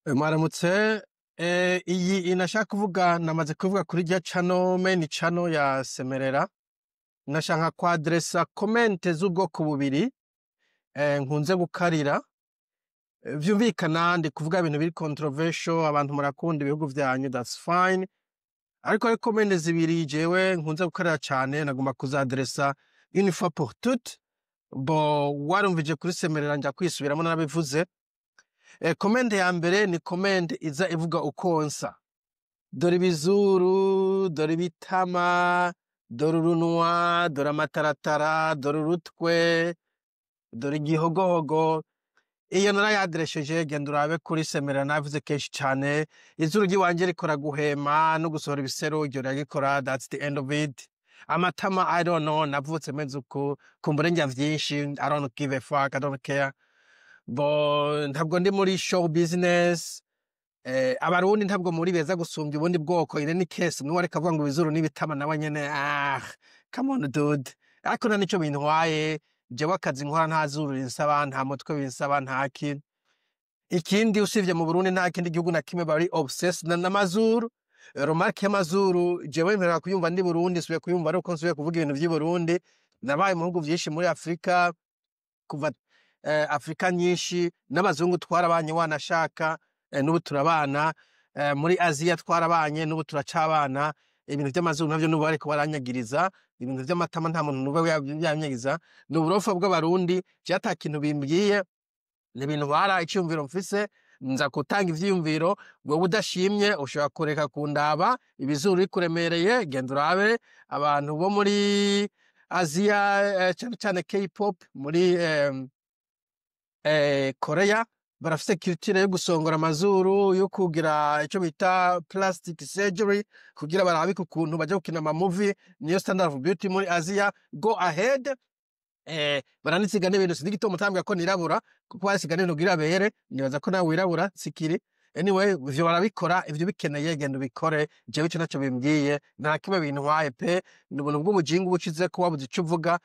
Mwaramutse. Iyi nashaka kuvuga, namaze kuvuga kuri rya channel, main channel ya Semerera. Nashaka kwadresa comment z'ubwoko bubiri nkunze gukarira. Vyumvikana ndi kuvuga ibintu biri controversial, abantu murakunda ibihugu vyanyu, that's fine. Ariko hari comment zibiri jewe nkunze gukarira cane, nagomba kuzadresa une fois pour toutes. Bo warumvije kuri Semerera, nja kwisubiramo, narabivuze. Comment ya mbere ni comment iza ivuga ukonsa. Dore ibizuru, dore ibitama, dore urunwa, dore amataratara, dore urutwe, dore igihogohogo. Iyo narayadresheje, genda urabe kuri Semerera, navuze kenshi cane. Izuru ry'iwanje rikora guhema no gusohora ibiseru, iryo riragikora, that's the end of it. Amatama, I don't know, navutse meze uku, kumbure ndya vyinshi, I don't give a fuck, I don't care. Bo ntabwo ndi muri show business. Abarundi ntabwo muri beza gusumbya ubundi bwoko. In any case, mwe wareka avuga ngo ibizuru n'ibitama nawe nyene, ah, come on dude. Ariko nta nico bintwaye, jewe akazi nkora nta zuru rinsaba, nta mutwe binsaba, nta ki. Ikindi, usivye mu Burundi nta kindi gihugu na kimwe bari obsessed n'amazuru. Remarque y'amazuru jewe mperera kuyumva ndi Burundi, nsubiye kuyumva ariko nsubiye kuvuga ibintu vy'i Burundi. Nabaye mu bihugu vyinshi muri Afrika, kuva Afrika nyinshi, n'abazungu twarabanye wanashaka, n'ubu turabana, muri Aziya twarabanye, n'ubu turacabana. Ibintu vy'amazuru navyo n'ubu bariko baranyagiriza, ibintu vy'amatama nta muntu n'ubu yanyagiza. Ni uburofa bw'Abarundi, je ata kintu bimbwiye, ni ibintu bara iciyumviro mfise, nza gutanga ivyiyumviro. Wewe udashimye ushobora kureka kundaba. Ibizuru bikuremereye, genda urabe abantu bo muri Aziya, cane cane K-pop muri Korea, barafise culture yo gusongora amazuru, yo kugira ico bita plastic surgery kugira barabike ukuntu baja gukina ama movie. Niyo standard of beauty muri Asia. Go ahead. Baranisiga n'ibintu, sinzi igituma utambwira ko nirabura, kuko barasiga n'ibintu kugira bere. Nibaza ko nawe wirabura sikiri. Anyway, ivyo barabikora, ivyo bikeneye genda ubikore. Jewe ico naco bimbwiye, nta kimwe bintwaye pe. Ni ubuntu bw'ubujinga uba ucizeko, wabuze ico uvuga.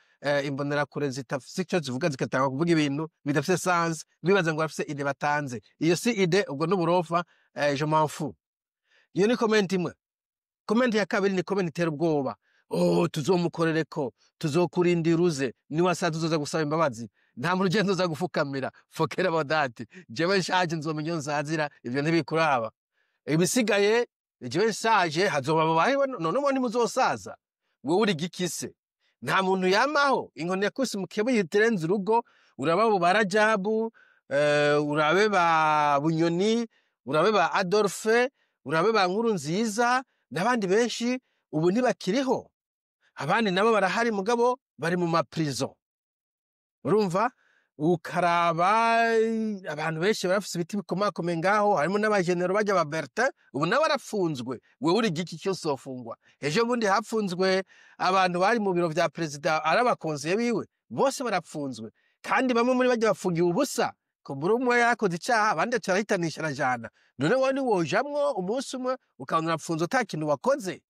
Imbonerakure zitafise ico zivuga zigatanga kuvuga ibintu bidafise sens, bibaza ngo barafise idée batanze. Iyo si idée, ubwo n'uburofa. Je m'en fous. Iyo ni comment imwe. Comment ya kabiri ni comment itera ubwoba: "Oh, tuzomukorereko, tuzokurindira uze, niwasa tuzoza gusaba imbabazi." Nta muntu ugenda uza gufukamira. Forget about that. Jewe nshaje nzomenya iyo nzazira, ivyo ntibikuraba. Ibisigaye, jewe nshaje hazoba babayeho, none ubu ntimuzosaza? Wewe uri gikise? Nta muntu yamaho. Inkoni yakubise umukebe yiterenze urugo. Uraba abo ba Rajabu, urabe ba Bunyoni, urabe ba Adolphe, urabe ba Nkuru Nziza n'abandi benshi, ubu ntibakiriho. Abandi nabo barahari, mugabo bari mu ma prison. Urumva, ukaraba abantu benshi barafise ibiti bikomakomeye ngaho, harimo n'abajenero bajya ba Bertin, ubu nabo barapfunzwe. Wewe uri giki cyose wofungwa? Ejo bundi hapfunzwe abantu bari mu biro vya perezida, ari abakonsiye biwe, bose barapfunzwe. Kandi bamwe muri bajya bafungiwe ubusa, kumbura umwe yarakoze icaha, abandi aca arahitanisha arajana. None wowe ntiwojamwo umunsi umwe ukabona urapfunzwe ata kintu wakoze?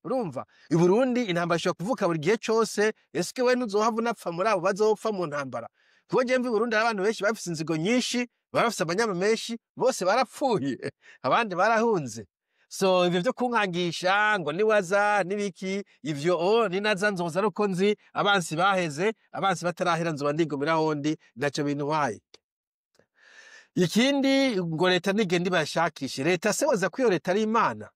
Urumva, i Burundi intambara ishobora kuvuka buri gihe cose. Eske we ntuzohava unapfa muri abo bazopfa mu ntambara? Kuko jewe mva i Burundi hari abantu benshi bafise inzigo nyinshi, bari bafise amanyama menshi, bose barapfuye, abandi barahunze. So ivyo vyo kunkangisha ngo niwaza nibiki, ivyo o ninaza nzoza aruko nzi abansi baheze. Abansi batarahera nzoba ndigumira ahondi, ntaco bintwaye. Ikindi, ngo leta nigenda ibashakishe. Leta se waza ko iyo leta ari Imana?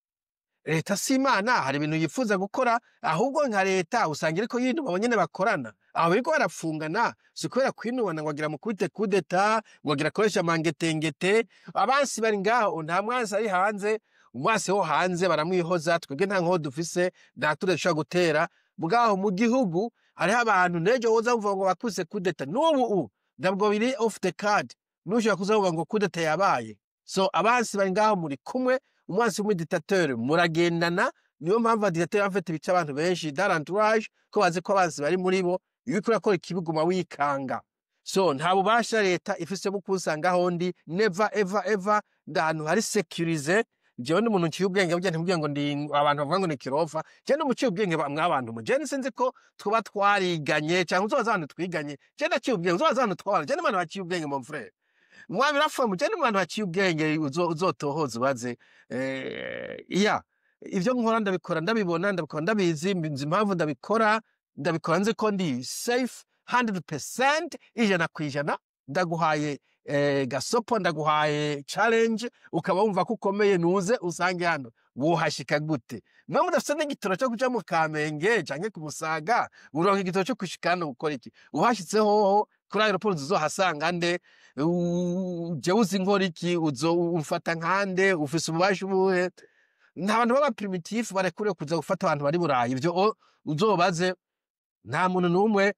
Leta si Imana. Hari ibintu yifuza gukora, ahubwo nka leta usanga iriko yinuba abo nyene bakorana, aho bariko barapfungana. Si kubera kwinubana ngo agira mukubite kudeta, ngo agira akoresha amangetengete. Abansi bari ngaho, nta mwansi ari hanze. Umwansi wo hanze baramwihoza, twebwe nta nkoho dufise, nta ture dushobora gutera. Mugabo mu gihugu hariho abantu n'ejo woza wumva ngo bakuse kudeta. N'ubu ntabwo biri off the card, nushobora kuza wumva ngo kudeta yabaye. So abansi bari ngaho, muri kumwe. Umwansi w'umudiktateur muragendana. Niyo mpamvu abadiktateur bafite bica abantu benshi dans l'entourage, ko bazi ko abansi bari muri bo. Iyo uriko urakora ikibi guma wikanga. So nta bubasha leta ifise bwo kunsanga aho ndi. Never ever ever. Ndahantu hari sécurisé. Jewe ndi umuntu nciye ubwenge burya, ntimubwiye ngo ndi abantu bavuga ngo ni kirofa. Jewe ndi umuciye ubwenge mwabantu mwe. Jewe sinzi ko twaba twariganye canke uzobaza abantu twiganye. Jewe ndaciye ubwenge, uzobaza abantu twabana. Jewe n'abantu baciye ubwenge, mon frère. Mwabirafuye mugende mu bantu baciye ubwenge, uzotohoza ubaze. Ya, ivyo nkora ndabikora ndabibona, ndabikora ndabizi, nzi impamvu ndabikora. Ndabikora nzi ko ndi safe 100%, 100%. Ndaguhaye gasopo, ndaguhaye challenge. Ukaba wumva ko ukomeye, nuze usange hano. Wohashika gute mwe mudafise n'igitoro cyo kuja mu Kamenge canke ku Musaga? Uronka igitoro cyo gushika hano gukora iki? Uhashitse hoho kuri aéroport uzohasanga nde? Jewe uzi nkora iki? Uzo umfata nkande? Ufise ububasha ubuhe? Nta bantu b'aba primitif barekuriwe kuza gufata abantu bari Burayi. Ivyo uzobaze, nta muntu n'umwe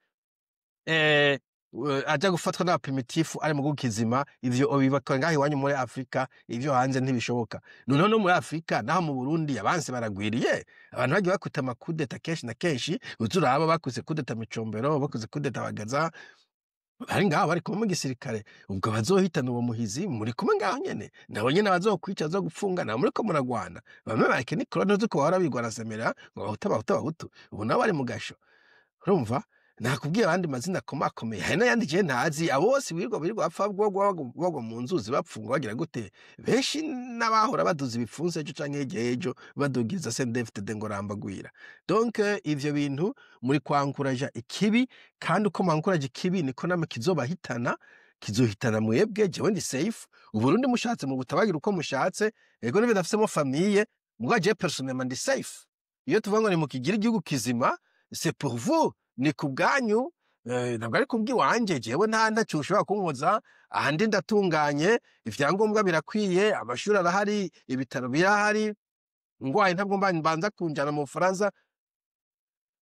aja gufatwa n'aba primitif ari mu gihugu kizima. Ivyo bibakora ngaho iwanyu muri Afrika, ivyo hanze ntibishoboka. Noneho no muri Afrika, naho mu Burundi abansi baragwiriye. Abantu bagiye bakuta ama coups d'état kenshi na kenshi. Uza uraba bakuze coup d'état Micombero, bakuze coup d'état Bagaza, bari ngaho bari kumwe mu gisirikare. Ubwo bazohitana uwo muhizi muri kumwe ngaho nyene, nabo nyene bazokwica, bazogupfunga, nabo muriko muragwana. Bamwe bareke ni korona zuko bahora bigwana semera ngo Abahutu, Abahutu, Abahutu, ubu nabo bari mu gasho. Urumva nakubwiye abandi mazina akomakomeye, hari n'ayandi jewe ntazi. Abo bose birirwa bapfa, bagwa mu nzuzi, bapfungwa, bagira gute? Benshi n'abahora baduza ibipfunsi ejo canke hirya y'ejo, badugiza CNDD-FDD ngo rambagwira. Donc ivyo bintu muri kwankuraja ikibi, kandi uko mwankuraje ikibi niko namwe kizobahitana, kizohitana mwebwe. Jewe ndi safe. Uburundi mushatse mu butabagira uko mushatse, ego nibyo ndafisemo famille, mugabo jewe personnellement ndi safe. Iyo tuvuga ngo nimukigire igihugu kizima, c'est pour vous, ni ku bwanyu, ntabwo ari kubw'iwanje. Jewe ntaco ushobora kunkoza ahandi. Ndatunganye, ivyangombwa birakwiye, amashuri arahari, ibitaro birahari. Ngwaye ntabwo mbanza kunjana mu Bufaransa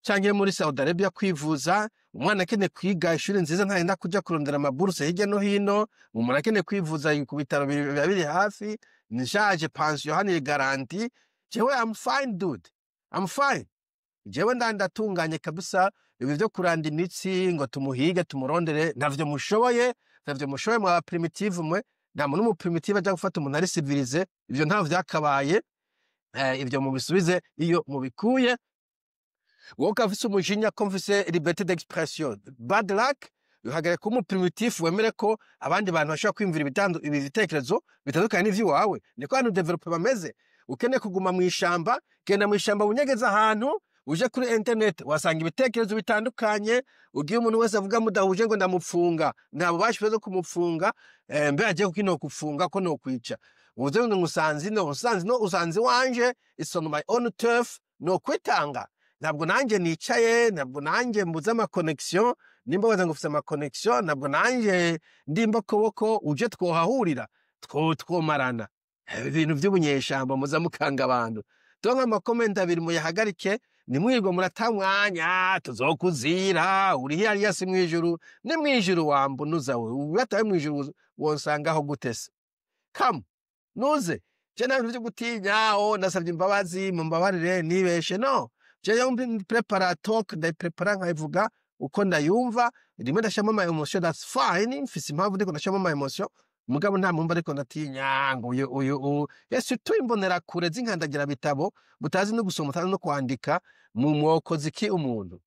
canke muri Saudi Arabia kwivuza. Umwana akeneye kwiga ishuri nziza, ntagenda kuja kurondera ama bourses hirya no hino. Umuntu akeneye kwivuza, ku bitaro biba biri hafi. Nishaje, pension hano iri garantie. Jewe I'm fine, dude, I'm fine. Jewe ndatunganye kabisa. Ibi vyo kuranda imitsi ngo tumuhige, tumurondere, ntavyo mushoboye, ntavyo mushoboye mwa primitive mwe. Nta muntu w'umu primitive aja gufata umuntu ari civilisé. Ivyo ntaho vyakabaye. Ivyo mubisubize iyo mubikuye. Wowe ukaba ufise umujinya ko mfise liberté d'expression, bad luck. Uhagarare kuba umu primitif, wemere ko abandi bantu bashobora kwiyumvira ibi bitekerezo bitandukanye n'ivy'iwawe. Niko abantu développés bameze. Ukeneye kuguma mu ishamba, genda mu ishamba wunyegeze ahantu. Uje kuri internet wasanga ibitekerezo bitandukanye. Ugiye umuntu wese avuga mudahuje ngo ndamupfunga, nta bubasha bwo kumupfunga. Mbe agiye kuko no kufunga ko no kwica uvuze ngo ngusanze ino, usanze no usanze iwanje, it's on my own turf, no kwitanga. Ntabwo nanjye nicaye, ntabwo nanjye mbuze ama connexion. Nimba waza ngo ufise ama connexion, ntabwo nanjye ndimba koboko. Uje twohahurira, twomarana. Ibintu by'ubunyeshamba muza mukanga abantu. Donc ama comments abiri muyahagarike, nimwirirwe murata mwanya. Tuzokuzira uri hariya, si mwijuru, ni mwijuru wambunuza we. Ubataye mwijuru wonsangaho gute se? Come nuze. Je nta bintu byo gutinya. O nasabye imbabazi, mumbabarire nibeshe. No jewe prepara talk, ndayiprepara nkayivuga uko ndayumva. Rimwe ndashiramo ama emotion, that's fine, mfise impamvu ndiko ndashiramo ama emotion, mugabo nta mpamvu ariko ndatinya ngo uyu uyu uyu. Yesu, tuimbonera kure z'inkandagira bitabo, mutazi no gusoma, mutazi no kwandika, mu mwokozi ki umuntu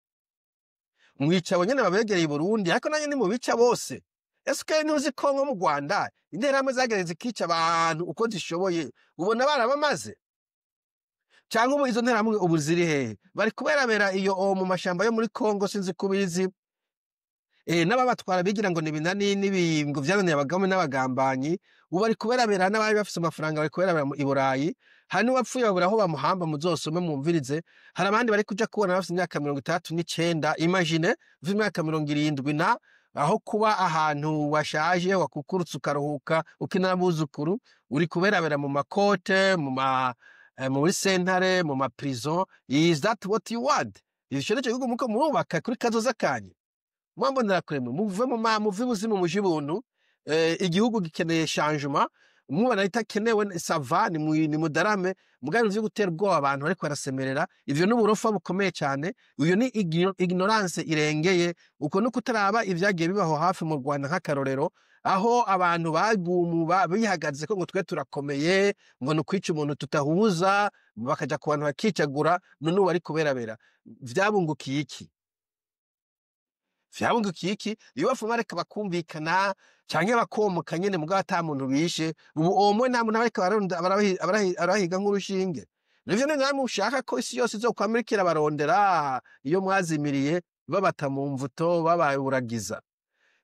mwica abo nyene babegereye i Burundi, ariko nanjye nimubica bose. Ese ntuzi ko nko mu Rwanda interahamwe zageretse zikica abantu uko zishoboye? Ubona barabamaze? Cyangwa ubu izo nterahamwe ubu ziri hehe? Bari kuberabera iyo o mu mashamba yo muri Kongo, sinzi kubizi. N'ababatwara bigira ngo ni binani n'ibingo vyananiye abagome n'abagambanyi, ubu bari kuberabera. N'abari bafise amafaranga bari kuberabera i Burayi. Hari n'uwapfuye babura aho bamuhamba. Muzosome mwumvirize. Hari abandi bari kuja kubona bafise imyaka 69. Imagine ufise imyaka 70 na aho kuba ahantu washaje, wakukurutse, ukaruhuka, ukina n'abuzukuru, uri kuberabera mu makote, mu ma muri sentare, mu ma prison. Is that what you want? Ico nico gihugu muko murubaka kuri kazoza kanyu? Mwambonera kure mwe, muve mu ma muve ubuzima, muje ubuntu. Igihugu gikeneye changement. Mubona itakenewe, ça va, ni mudarame. Mugabo ivyo gutera ubwoba abantu bariko barasemerera, ivyo n'uburofa bukomeye cyane. Uyo ni ignorance irengeye. Uko no kutaraba ivyagiye bibaho hafi mu Rwanda nk'akarorero, aho abantu bagumuba bihagaze ko ngo twe turakomeye, ngo ni ukwica umuntu tutahuza, bakaja ku bantu bakicagura. None ubu bari kuberabera, vyabungukiye iki? Vyabungukiye iki? Iyo bafuma bareka bakumvikana canke bakomoka nyene, mugabo ata muntu bishe. Ubu omwe nta muntu ariko arahiga nk'urushinge. Nivyo ni namwe ushaka ko isi yose izokwama iriko irabarondera iyo mwazimiriye, babata mu mvuto, babayuragiza.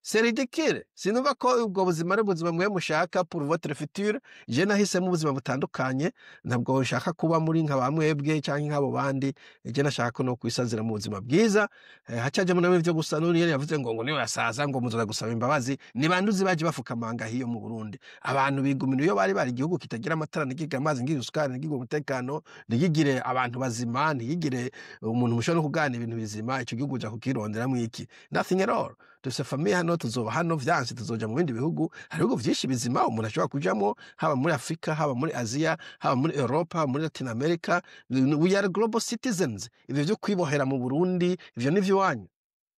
C'est ridicule. Sinumva ko ubwo buzima ari ubuzima mwe mushaka pour votre futur. Je nahisemo ubuzima butandukanye, ntabwo nshaka kuba muri nka ba mwebwe canke nk'abo bandi. Je nashaka no kwisazira mu buzima bwiza. Hacajemo namwe ivyo gusa nuri yavuze ngo niyo yasaza ngo muzoza gusaba imbabazi. Ni banduzi baje bafukamanga hiyo mu Burundi? Abantu bigumira iyo bari bari, igihugu kitagira amatara, ntigigire amazi, ntigigire isukari, ntigigire umutekano, ntigigire abantu bazima, ntigigire umuntu mushobora no kuganira ibintu bizima. Ico gihugu uja kukironderamwo iki? Nothing at all. Dufise famille hano, tuzoba hano, vyanse tuzoja mu bindi bihugu. Hari ibihugu vyinshi bizima umuntu ashobora kujamwo, haba muri Afrika, haba muri Aziya, haba muri Europa, haba muri Latin America. We are global citizens. Ivyo vyo kwibohera mu Burundi, ivyo ni iwanyu,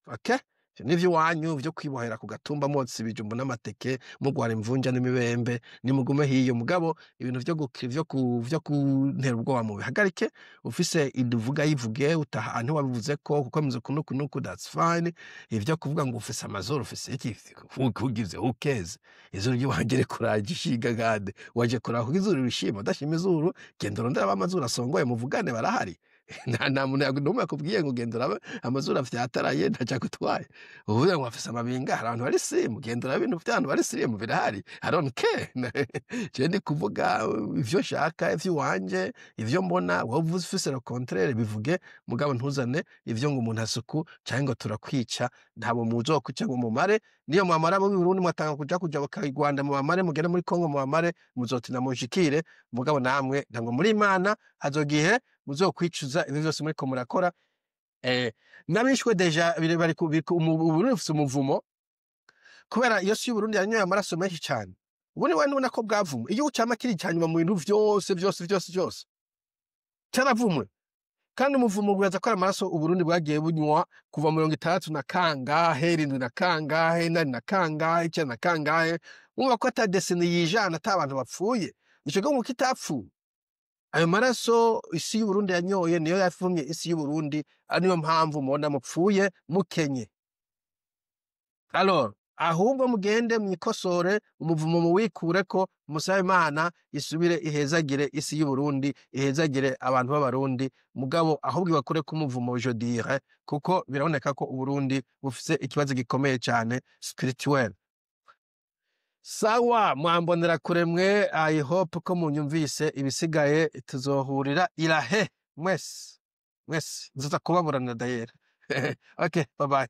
okay? Ivyo ni iwanyu vyo kwibohera ku gatumba, motsa ibijumbu n'amateke, mugwara imvunja n'imibembe. Nimugume hiyo. Mugabo ibintu vyo kuntera ubwoba mubihagarike. Ufise iduvuga yivuge, utaha ntiwabivuze ko kuko meze kunuku nuku, that's fine. Ivyo kuvuga ngo ufise amazuru, ufise iki, ugize, who cares? Izuru ry'iwanje rikuraje ishinga gade waje kuraba kuko izuru rishima. Udashima izuru, genda urondere abamazuru asongoye muvugane, barahari. Nta muntu n'umwe yakubwiye ngo genda urabe amazuru afyataraye, ntacagutwaye. Uvuze ngo afise amabinga, hari abantu bari sirimu, genda urabe ibintu vy'abantu bari sirimu birahari. I don't care. Je ndi kuvuga ivyo nshaka, ivy'iwanje, ivyo mbona. Wowe uvuze ufise le contraire, bivuge, mugabo ntuzane ivyo ngo umuntu asuku canke ngo turakwica. Ntabo muzokwica ngo mumare. Niyo mwamara mu Burundi, mwatanga kuja bakayigwanda mubamare, mugende muri Kongo mubamare, muzotina munshikire. Mugabo namwe ntabwo muri Imana, hazogihe muzokwicuza ivyo vyose muriko murakora. N'abishwe déjà bari Uburundi bufise umuvumo kubera iyo si y'Uburundi yanyoye amaraso menshi cyane. Ubu ni we nubona ko bwavumwe. Igihugu cama kiri icya nyuma mu bintu vyose vyose vyose vyose, caravumwe. Kandi umuvumo wibaza ko ari amaraso Uburundi bwagiye bunywa kuva 60 na kangahe, 70 na kangahe, 80 na kangahe, 90 na kangahe. Wumva ko ata décennie yijana ata abantu bapfuye. Ico gihugu kitapfuye, ayo maraso isi y'Uburundi yanyoye niyo yavumye isi y'Uburundi. Ari niyo mpamvu mubona mupfuye mukenye. Alors ahubwo mugende mwikosore, umuvumo muwikureko, musabe Imana isubire ihezagire isi y'Uburundi, ihezagire abantu b'Abarundi. Mugabo ahubwo ibakureko umuvumo, je dirais, kuko biraboneka ko Uburundi bufise ikibazo gikomeye cyane spirituel. Sawa, mwambonera kure mwe. I hope ko munyumvise. Ibisigaye tuzohurira irahe. Mwese mwese nzoza kubaburanira dayera. Okay, bye bye.